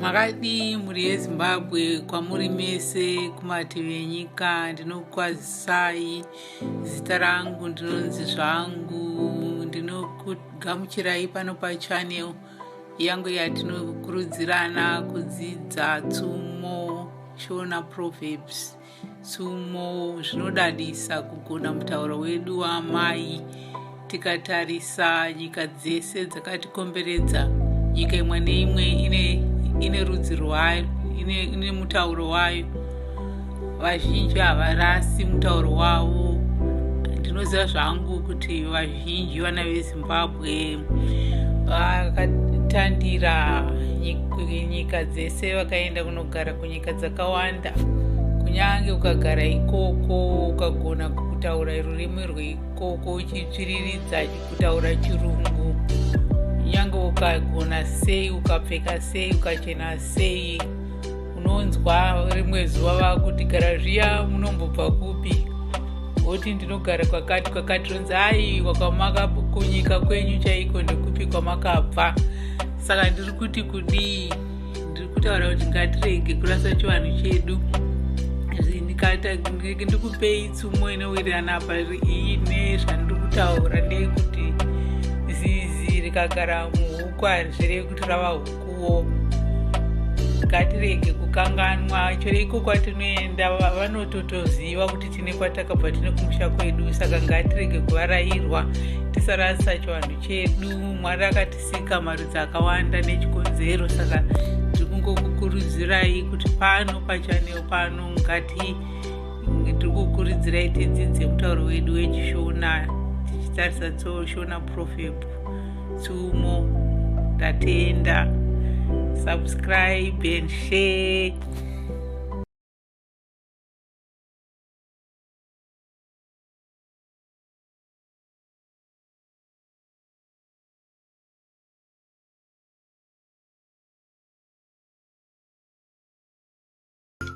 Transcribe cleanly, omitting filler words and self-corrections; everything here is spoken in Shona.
Makadii mhuri yeZimbabwe kwamuri mese kumativi enyika? Ndinokukwazisai. Zita rangu ndinonzi zvangu, ndinokugamuchirai pano pachannel yangu yatinokurudzirana kudzidza tsumo, Shona proverbs. Tsumo zvinodadisa kugona mutauro wedu waamai. Tikatarisa nyika dzese dzakatikomberedza, nyika imwe neimwe ine rudzi rwayo, ine mutauro wayo. Vazhinji havarasi mutauro wavo. Ndinoziva zvangu kuti vazhinji vana veZimbabwe vakatandira nyika dzese, vakaenda kunogara kunyika dzakawanda. Kunyange ukagara ikoko, ukagona kutaura rurimi rweikoko uchitsviriridza kutaura Chirungu, kunyange ukagona sei, ukapfeka sei, ukachena sei, unonzwa rimwe zuva vakuti, "Gara zviya, munombobva kupi?" Woti, "Ndinogara kwakati kwakati." Ronzi, "Ai, wakamaka kunyika kwenyu chaiko ndekupi kwamakabva?" Saka ndiri kuti kudii? Ndiri kutaura kuti ngatirege kurasa chivanhu chedu. Ndikupei tsumo inowirirana apa iyi nezvandiri kutaura. Ndeyekuti zizi rikagara muhuku harizvirevi kuti rava hukuwo. Ngatirege kukanganwa. Chero iko kwatinoenda, vanototoziva kuti tine kwatakabva, tine kumusha kwedu. Saka ngatirege kuvarayirwa, tisarasa chivanhu chedu. Mwari akatisika marudzi akawanda nechikonzero. Saka ndiri kungokukurudzirai kuti pano pachannel pano ngati ndiri kukurudzirai tidzidze mutauro wedu wechiShona, tichitarisa Shona proverb, tsumo. Ndatenda. Subscribe and share.